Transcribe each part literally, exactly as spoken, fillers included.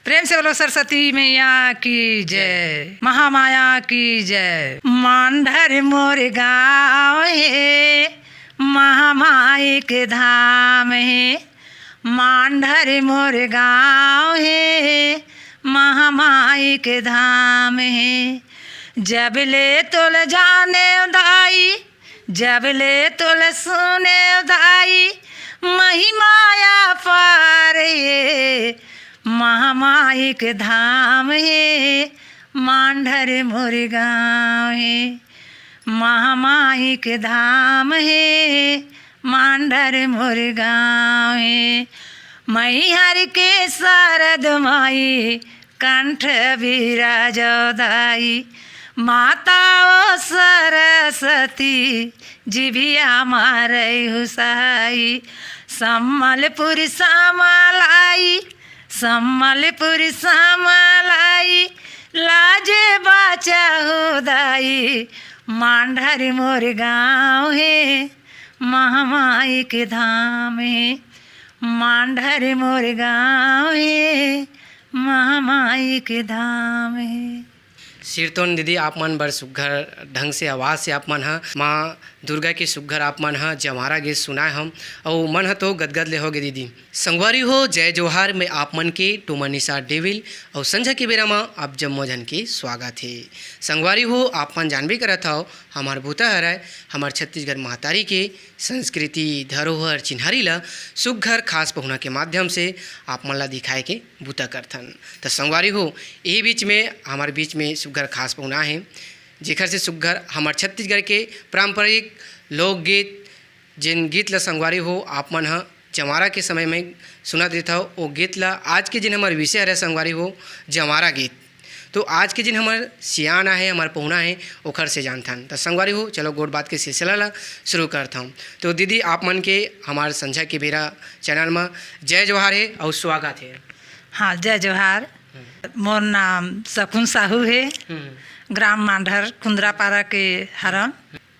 प्रेम से बोलो सरस्वती मैया की जय, महामाया की जय। मांढर मोर गाँव हे, महामाई के धाम हे। मांढर मोर गाँव हे, महामाई के धाम हे। जब ले तोल जाने दाई, जब ले तोल सुने दाई, महिमा अपार हे। महामाई के धाम हे, मांढर मोर गाँव हे। महामाई के धाम हे, मांढर मोर गाँव हे। मैहर के शारद माई, कंठ बिराजो दाई। माता ओ सरस्वती, जिभिया मारैहु सहाई। सम्मलपुर समालाई, सम्मलपुर समालाई, लाजे बाचा हो दाई। मांढर मोर गाँव हे, महामाई के धाम हे। मांढर मोर गाँव हे, महामाई के धाम हे। सिरतोन दीदी, आप मन बर सुग्घर ढंग से आवाज से आप मन ह माँ दुर्गा के सुग्घर आप मन ह जवारा गीत सुनाए हव, अउ मन ह तो गदगद ले होगे दीदी। संगवारी हो, जय जोहार, मैं आप मन के टूमा निशा डेविल, अउ संझा के बेरा म आप जम्मो झन के स्वागत हे। संगवारी हो, आप मन जानबे करत हव, हमर बूता हरय हमर छत्तीसगढ़ महतारी के संस्कृति, धरोहर, चिन्हारी ल सुग्घर खास पहुना के माध्यम से आप मन ल दिखाए के बूता करथन। त संगवारी हो, एही बीच में हमर बीच में सुग्घर खास पहुना हे, जेखर से सुग्घर हमर छत्तीसगढ़ के पारंपरिक लोकगीत, जेन गीत ल संगवारी हो आप मन ह जंवारा के समय में सुनत रहिथव, ओ गीत ल आज के जेन हमर विषय हरे संगवारी हो, जंवारा गीत। तो आज के जेन हमर सियान आहे, हमर पहुना हे, ओखर से जानथन। त संगवारी हो, चलो गोठ बात के सिलसिला ल शुरू करथन। तो दीदी, आप मन के हमर संझा के बेरा चैनल म जय जोहार हे अउ स्वागत हे। हाँ, जय जोहार। हम्म। मोर नाम शकुन साहू हे, हम्म। ग्राम मांढर कुंदरापारा के हरन।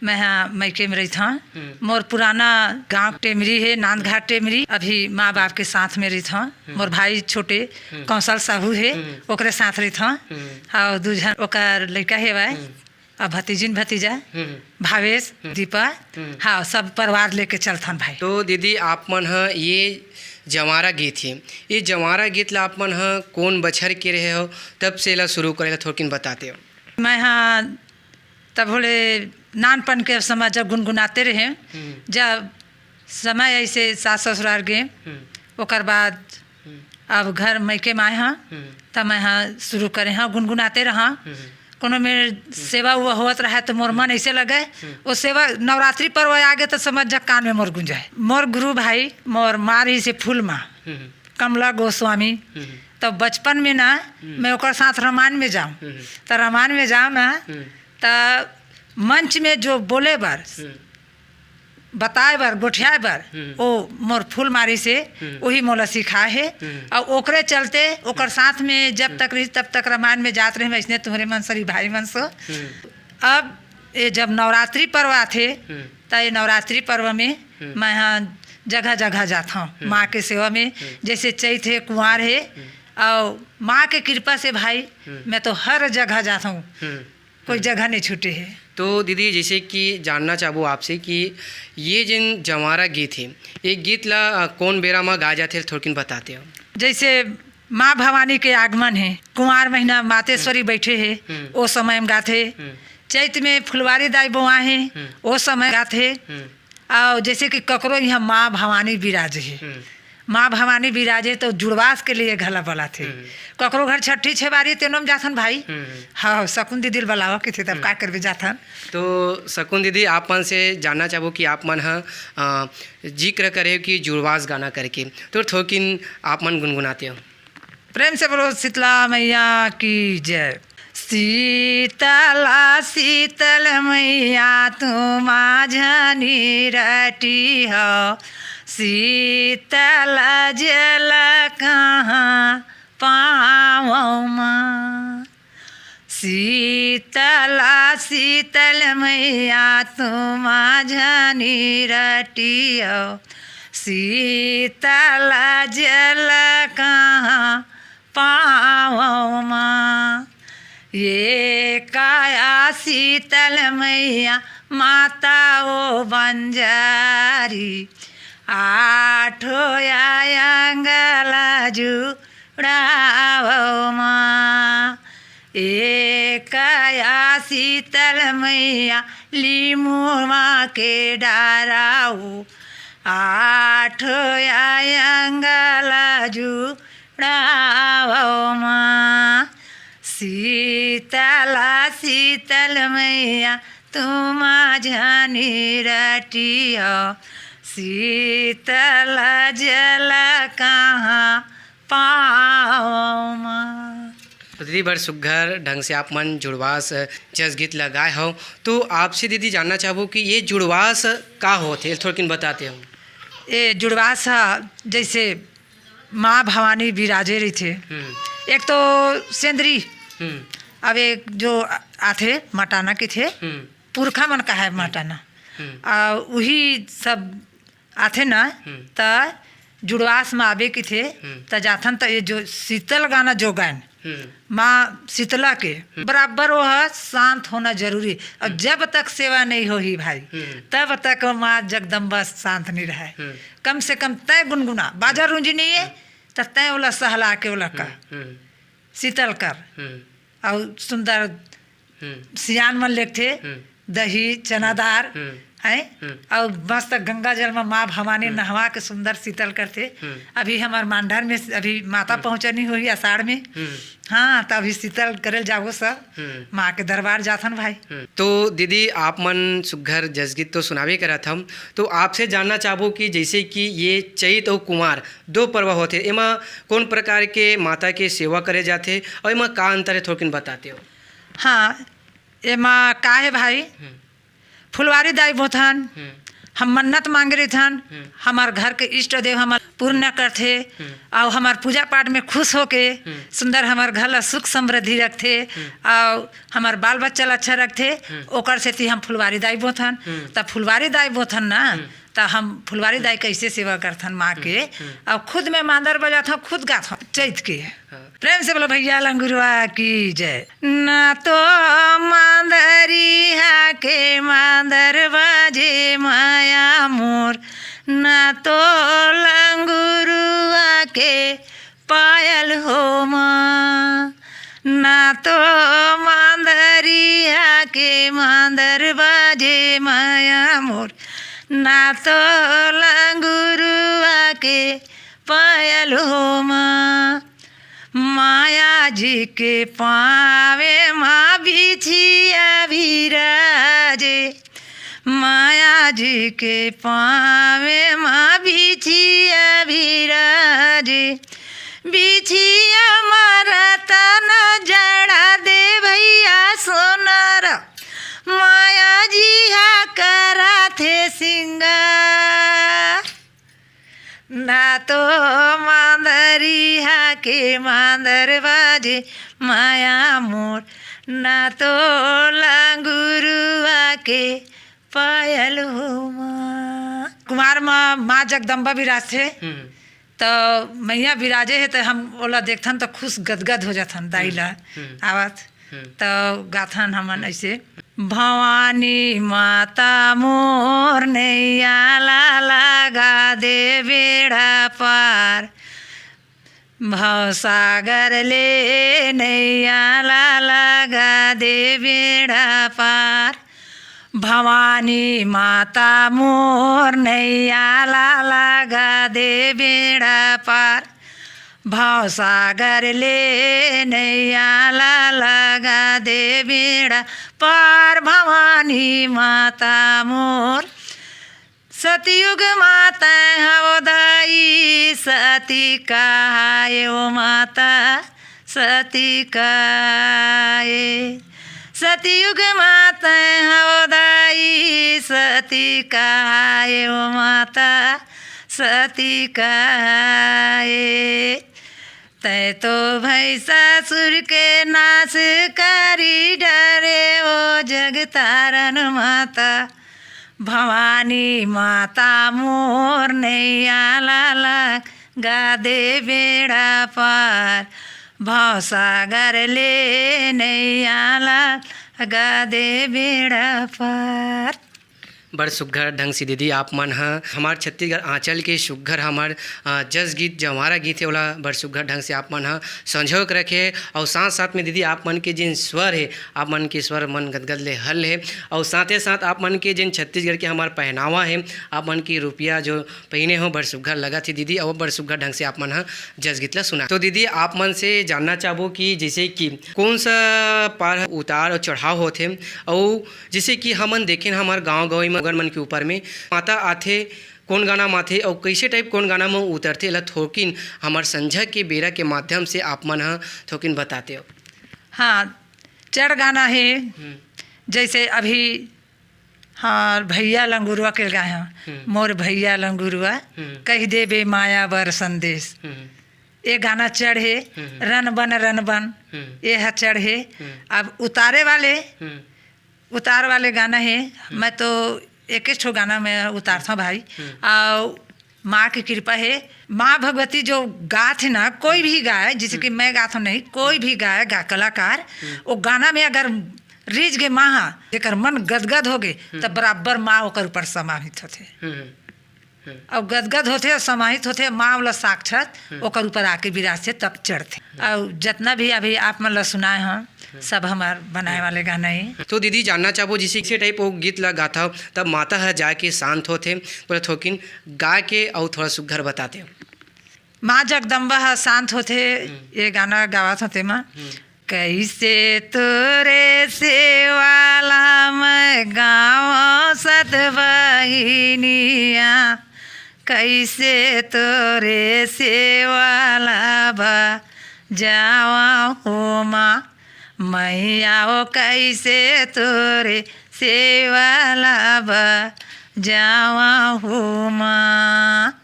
मैं ह मइके में रहिथंव। हम्म। मोर पुराना गांव टेमरी हे, नांदघाट टेमरी। अभी माँ बाप के साथ में रहिथंव। हम्म। मोर भाई छोटे हम्म। कौशल साहू हे, हम्म। ओकरे साथ रहिथंव। हम्म। अउ दू झन ओकर लइका हेवय, हम्म। अउ भतीजिन भतीजा, हम्म। भावेश, हम्म। दीपक, हम्म। हाँ, सब परिवार लेके चलथन भाई। तो दीदी, आप मन ह ये जंवारा गीत हे, ये जंवारा गीत ला आप मन ह कोन बछर के रहे हो, तब से एला शुरू करे ला थोरकिन बताते हो? मैं ह तब होले नानपन के समय जब गुनगुनाते रहे, हम्म। जब समय ऐसे सास ससुरार गे, हम्म। ओकर बाद हम्म। अब घर मइके में आए हंव, हम्म। त मैं ह शुरू करे हंव, गुनगुनाते रहंव। हम्म। कोनो मेर सेवा उवा होवत रहय त मोर मन ऐसे लगे, हम्म। वो सेवा नवरात्रि पर्व आगे त समझ जा कान में मोर गुंजे। मोर गुरु भाई, मोर माँ रहिसे फूल माँ, हम्म। कमला गोस्वामी। हम्म। त बचपन में ना, हम्म। मैं ओकर साथ रामायण में जांव। हम्म। त रामायण में जांव ना, हम्म। त मंच में जो बोले बर, हम्म। बताए बर, गोठियाए बर, हम्म। ओ मोर फूल माँ रहिसे, हम्म। ओही मोला सिखाए हे। हम्म। अउ ओकरे चलते, ओकर साथ में जब हम्म। तक रहिस, तब तक रामायण में जात रहे, वैसने तुम्हरे मन सरी भाई मन सो। हम्म। अब ये जब नवरात्रि पर्व आथे, हम्म। त ये नवरात्रि पर्व में हम्म। मैं ह जगह जगह जात हंव हम्म। माँ के सेवा में। हम्म। जैसे चैत हे, कुंवार हे, हम्म। अउ माँ के कृपा से भाई, हम्म। मैं तो हर जगह जात हंव। हम्म। कोई हम्म। जगह नहीं छूटे हे। तो दीदी, जैसे कि जानना चाहबो आपसे कि ये जिन जंवारा गीत हे, ये गीत ला, अ, कोन बेरा म गाए जाथे, थोरकिन बताते हो? जैसे माँ भवानी के आगमन हे, कुंवार महीना मातेश्वरी हम्म। बैठे हे, हम्म। ओ समय में गाथे। हम्म। चैत में फुलवारी दाई बोआ हे, हम्म। ओ समय गाथे। हम्म। अउ जैसे कि ककरो इहाँ माँ भवानी बिराजे हे, हम्म। माँ भवानी बिराजे तो जुड़वास के लिए घला बलाथे। हम्म। ककरो घर छठी छेबारी तेनो में जाथन भाई। हम्म। हाँ, शकुन दीदी ल बलावा कथे, तब हम्म। का करबे जाथन। तो शकुन दीदी, आप मन से जानना चाहबो कि आप मन ह, अ, जिक्र करे हो कि जुड़वास गाना करके, तो थोकिन आप मन गुनगुनाते हो। प्रेम से बोलो शीतला मैया की जय। शीतला शीतल मैया तुम माझनी रटी हो, शीतल जल कहाँ पावँ माँ। शीतला शीतल मैया तुम माझनी रटी हो, शीतल जल कहाँ पाँव मा। ये काया शीतल मैया माता ओ बंजारी, आठो या अंगला जुड़ावो माँ। ए काया शीतल मैया लिमुआ के डाराऊ, आठो या अंगला जुड़ावो माँ। शीतला शीतल मैया तुम झनी रटियो, शीतल जल कहाँ पाओ माँ। दीदी, बड़ सुग्घर ढंग से आप मन जुड़वास जसगीत लगाए हो, तो आपसे दीदी जानना चाहबो कि ये जुड़वास का होथे, थोड़किन बताते हो। ये जुड़वास ह जैसे माँ भवानी विराजे रहिथे। हम्म। एक तो सेंदरी, हम्म। अब एक जो आथे मटाना किथे, हम्म। पुरखा मन का है मटाना। हम्म। आ, उही सब आथे ना, हम्म। त जुड़वास म आबे किथे, हम्म। त जाथन त ये जो शीतल गाना जो गायन, हम्म। माँ शीतला के हम्म। बराबर वो ह शांत होना जरूरी। और हम्म। जब तक सेवा नहीं होही भाई, हम्म। तब तक माँ जगदम्बा शांत नहीं रहे। हम्म। कम से कम तय गुनगुना, बाजा रूंजी नहीं है, हम्म। त तय ओला सहला के ओला कर, हम्म, हम्म। शीतल कर। हम्म। और सुंदर हम्म। सियान मन लेगथे, हम्म। दही, चना दार, हम्म। हैं? हम्म। और मस्त गंगा जल में माँ भवानी हम्म। नहवा के सुंदर शीतल करथे। हम्म। अभी हमार मांडर में अभी माता हम्म। पहुँचनी होही आषाढ़ में। हम्म। हाँ, त अभी शीतल करे जाबो सब। हम्म। माँ के दरबार जाथन भाई। हम्म। तो दीदी, आप मन सुग्घर जसगीत तो सुनाबे करत हव, तो आपसे जानना चाहबो कि जैसे कि ये चैत और कुमार दो पर्व होथे, एमा कौन प्रकार के माता के सेवा करे जाथे और एमा का अंतर है, थोड़किन बताते हो? हाँ, एमा का हे भाई, हम्म। फुलवारी दाई बोथन, हम्म। हम मन्नत मांगे रहिथन, हम्म। हमार घर के इष्ट देव हमार पूर्ण करथे, हम्म। अउ हमार पूजा पाठ में खुश होके हम्म। सुंदर हमार घर ला सुख समृद्धि रखथे, हम्म। अउ हमार बाल बच्चा ला अच्छा रखथे, हम्म। ओकर सेती हम फुलवारी दाई बोथन। हम्म। त फुलवारी दाई बोथन ना, हम्म। त हम फुलवारी दाई कैसे सेवा करथन माँ के, हम्म, हम्म। अउ खुद में मांदर बजाथन, खुद गाथन चैत के। हाँ। प्रेम से बोलो भैया लंगुरुआ की जय। ना तो मांदरिया के मांदर बाजे माया मोर, ना तो लंगुरुआ के पायल हो माँ, ना तो मांदरिया के मांदर बाजे माया मोर, ना तो लंगुरुआ के पायल हो माँ। माया जी के पावे माँ बिछिया बिराजे, माया जी के पावे माँ बिछिया बिराजे। बिछिया माँ रतन जड़ा दे भैया सोनार, माया जी हा करा थे सिंगार। ना तो मांदरिया के मांदर बाजे माया मोर, ना तो लंगुरुआ के पायल हो माँ। कुमार माँ, माँ जगदम्बा विराजथे। हम्म। त मैया विराजे हे, त हम ओला देखथन, त खुश गदगद हो जाथन। दाई ला हम्म। आवत। हम्म। त गाथन हमन ऐसे, भवानी माता मोर नैया ला लगा दे बेड़ा पार, भवसागर ले नैया ला लगा दे बेड़ा पार। भवानी माता मोर नैया ला लगा दे बेड़ा पार, भवसागर ले नैया ला लगा दे बेड़ा पार। भवानी माता मोर सतयुग माता हव दाई, सती कहाए ओ माता सती कहाए। सतयुग माता हव दाई, सती कहाए ओ माता सती कहाए। तै तो भैसासुर के नाश करी डरे ओ जगतारन माता। भवानी माता मोर नैया ला लगा दे बेड़ा पार। भवसागर ले नैया ला लगा दे बेड़ा पार। बड़ सुग्घर ढंग से दीदी आप मन ह हमर छत्तीसगढ़ आंचल के सुग्घर हमर, अ, जस गीत, जंवारा गीत हे, ओला बड़ सुग्घर ढंग से आप मन ह संजो के रखे। अउ साथ-साथ में दीदी आप मन के जेन स्वर हे, आप मन के स्वर मन गदगद ले हल हे। अउ साथे साथ आप मन के जेन छत्तीसगढ़ के हमर पहनावा हे, आप मन के रुपिया जो पहिने हो, बड़ सुग्घर लगत हे दीदी, अउ बड़ सुग्घर ढंग से आप मन ह जस गीत ला सुना। तो दीदी, आप मन से जानना चाहबो कि जैसे कि कौन सा पार उतार और चढ़ाव होथे, अउ जैसे कि हमन देखेन हमर गाँव गंवई म लोगन मन के ऊपर में माता आथे, कौन गाना म आथे अउ कैसे type कौन गाना म उतरथे, एला थोकिन हमर संझा के बेरा के माध्यम से आप मन ह थोकिन बताते हो। हाँ, चढ़ गाना हे, हम्म। जैसे अभी हमार भैया लंगुरवा के गाए हन, हम्म। मोर भैया लंगुरवा, हम्म। कहि देबे माया बर संदेश। हम्म। ए गाना चढ़ हे, हम्म। रन बन, रन बन, हम्म। ए ह चढ़ हे। हम्म। अब उतारे वाले, हम्म। उतार वाले गाना हे, हम्म। मैं तो एक ठो गाना में उतारथव भाई, हम्म। अउ माँ के कृपा हे, माँ भगवती जो गात हे ना, कोई भी गाए, जैसे कि हम्म। मैं गात हूँ नहीं, कोई भी गाए, गा-, कलाकार, हम्म। वो गाना में अगर रीझ गे माँ हा, जेकर मन गदगद हो गे, हम्म। तब बराबर माँ ओकर ऊपर समाहित होथे। हम्म। हम्म। अउ गदगद होथे अउ समाहित होथे, माँ वाला साक्षात हम्म। ओकर ऊपर आके विराजथे, तब चढ़थे। हम्म। अउ जतना भी अभी आप मन ला सुनाए हन, हम्म। सब हमार बनाए हम्म। वाले गाना ही। तो दीदी, जानना चाहबो, जैसे इसे type वो गीत ला गाथव, तब माता ह जाके शांत होथे, बोले थोकिन गा के अउ थोड़ा सुग्घर बताते हो। माँ जगदम्बा ह शांत होथे, हम्म। ये गाना गावत होथे माँ। हम्म। कैसे तोरे सेवा ला मैं गावं सत बहिनिया, कैसे तोरे सेवा ला बजावं हो माँ, मैया हो कैसे तोरे सेवा ला बजावं हो माँ।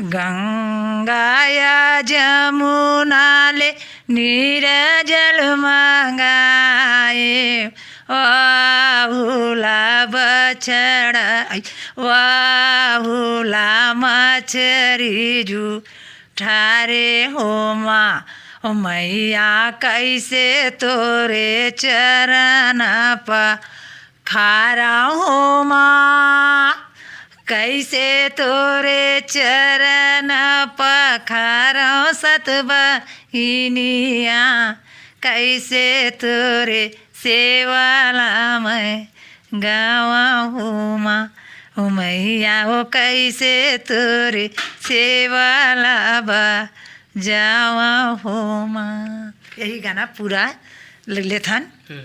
गंगा या जमुना ले नीर जल मंगाए, वाहू ला बछड़ा, वाहू ला मछरी जूठारे हो माँ। ओ मैया कैसे तोरे चरण प खारव हो माँ, कैसे तोरे चरण पखारव सत बहिनिया, कैसे तोरे सेवा ला मैं गावं हो माँ। ओ मैया हो, कैसे तोरे सेवा ला बजावं हो माँ। यही गाना पूरा ले-, लेथन। हम्म।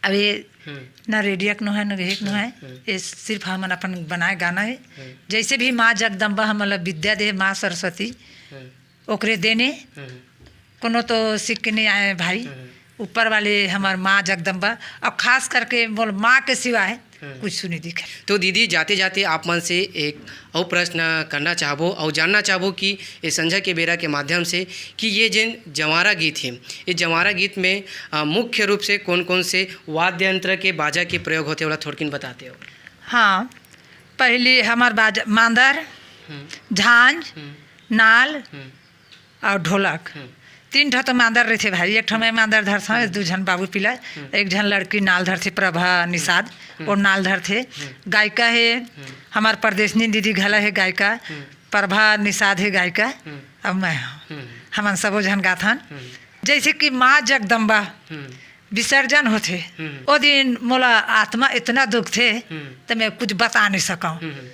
अब ये हम्म। ना रेडियो के नो है, ना गहे के नो है। हम्म। ये सिर्फ हमन अपन बनाए गाना है। हम्म। जैसे भी माँ जगदम्बा हमन ला विद्या दे, माँ सरस्वती, हम्म। ओकरे देने। हम्म। कोनो तो सीख के नहीं आए भाई। हम्म। ऊपर वाले हमार माँ जगदम्बा, और खास करके मोर माँ के सिवाय हम्म। कुछ नहीं दिखे। तो दीदी, जाते-जाते आप मन से एक अउ प्रश्न करना चाहबो अउ जानना चाहबो कि ये संझा के बेरा के माध्यम से कि ये जेन जंवारा गीत हे, ये जंवारा गीत में, अ, मुख्य रूप से कौन-कौन से वाद्य यंत्र के, बाजा के प्रयोग होथे, ओला थोड़किन बताते हो। हाँ, पहली हमार बाजा, मांदर, हम्म। झांझ, हम्म। नाल, हम्म। अउ ढोलक। हम्म। तीन ठो तो मांदर रहिथे भाई, एक ठो मैं मांदर धरथंव, हम्म। दू झन बाबू पिला, हम्म। एक झन लड़की नाल धरथे प्रभा निषाद, हम्म। वो नाल धरथे। हम्म। गायिका हे, हम्म। हमार परदेसनी दीदी घला हे गायिका, हम्म। प्रभा निषाद हे गायिका, हम्म। अउ मैं हंव। हम्म। हमन सबो झन गाथन। हम्म। जैसे कि माँ जगदम्बा हम्म। विसर्जन होथे, हम्म। ओ दिन मोला आत्मा इतना दुखथे, हम्म। त मैं कुछ बता नहीं सकंव। हम्म।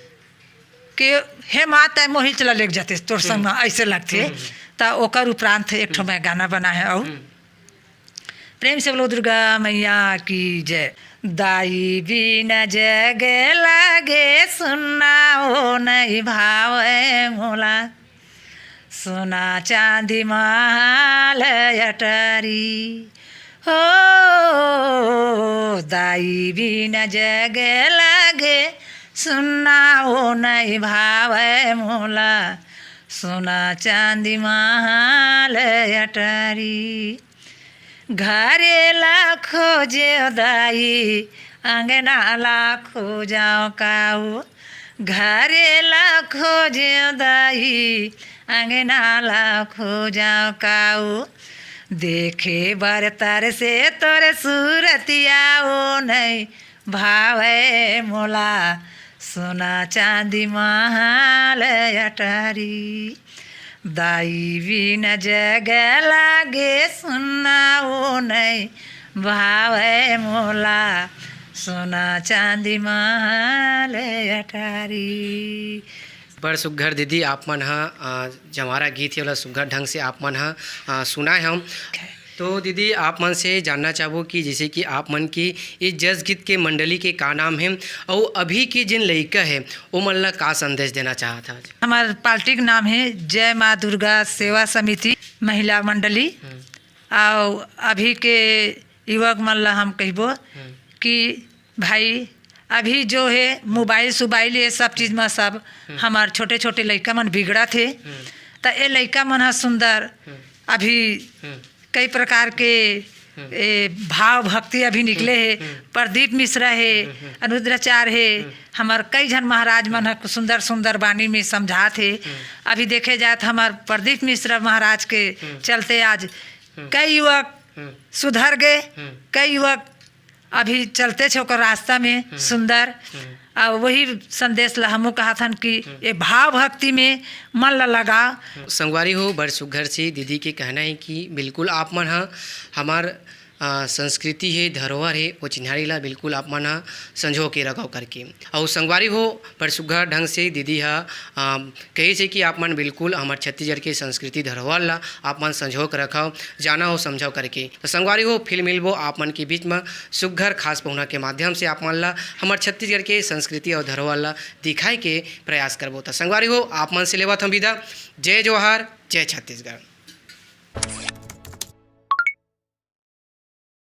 कि हे माँ, तैं मोहिच ला लेग जाते तोर संग हम्म। में, ऐसे लगथे। हम्म। त ओकर उपरांत एक ठो हम्म। मैं गाना बनाए हंव। हम्म। प्रेम से बोलो दुर्गा मैया की जय। दाई बिना जग लागे सुन्ना ओ नहीं भावे मोला, सोना चांदी महल अटारी। हो दाई बिना जग लागे सुन्ना ओ नहीं भावे मोला, सोना चांदी महल अटारी। घरे ला खोजे दाई, अंगना ला खोजंव काऊ। घरे ला खोजे दाई, अंगना ला खोजंव काऊ। देखे बर तरसे तोर सूरतिया, ओ नइ भावय मोला, सोना चांदी महल अटारी। दाई बिन जग लागे सुन्ना, ओ नइ भावय मोला, सोना चांदी महल अटारी। बड़ सुग्घर दीदी, आप मन ह, अ, जंवारा गीत हे, ओला सुग्घर ढंग से आप मन ह, अ, सुनाए हव। तो दीदी, आप मन से जानना चाहबो कि जैसे कि आप मन की ये जस गीत के मंडली के का नाम हे, अउ अभी के जिन लइका हे, ओ मन ला का संदेश देना चाहत हव? हमर पार्टी के नाम हे जय माँ दुर्गा सेवा समिति महिला मंडली। हम्म। अउ अभी के युवक मन ला हम कहिबो हम्म। कि भाई, अभी जो हे मोबाइल सोबाइल, ये सब चीज में सब हम्म। हमार छोटे छोटे लइका मन बिगड़त हे। हम्म। त ए लइका मन ह सुंदर हम्म। अभी हम्म। कई प्रकार के हम्म। ए भाव भक्ति अभी निकले हे। हम्म। प्रदीप मिश्रा हे, हम्म, हम्म। अनुद्राचार हे, हम्म। हमार कई झन महाराज मन ह सुंदर सुंदर बानी में समझात हे। हम्म। अभी देखे जाए त हमार प्रदीप मिश्रा महाराज के हम्म। चलते आज हम्म। कई युवक हम्म। सुधर गे, हम्म। कई युवक अभी चलते छे ओकर रास्ता में हम्म। सुंदर। हम्म। अउ वही संदेश ला हमू कहत हन कि हम्म। ये भाव भक्ति में मन ला लगा। संगवारी हो, बड़ सुग्घर से दीदी के कहना हे कि बिल्कुल आप मन ह हमार, अ, संस्कृति हे, धरोहर हे, वो चिन्हारी ला बिल्कुल आप मन ह संजो के रखव करके। अउ संगवारी हो, बड़ सुग्घर ढंग से दीदी ह, अ, कहिस हे कि आप मन बिल्कुल हमर छत्तीसगढ़ के संस्कृति धरोहर ला आप मन संजो के रखव, जानव समझव करके। त संगवारी हो, फिर मिलबो आप मन के बीच म सुग्घर खास पहुना के माध्यम से। आप मन ला हमर छत्तीसगढ़ के संस्कृति अउ धरोहर ला दिखाए के प्रयास करबो। त संगवारी हो, आप मन से लेवत हंव विदा। जय जोहार, जय छत्तीसगढ़।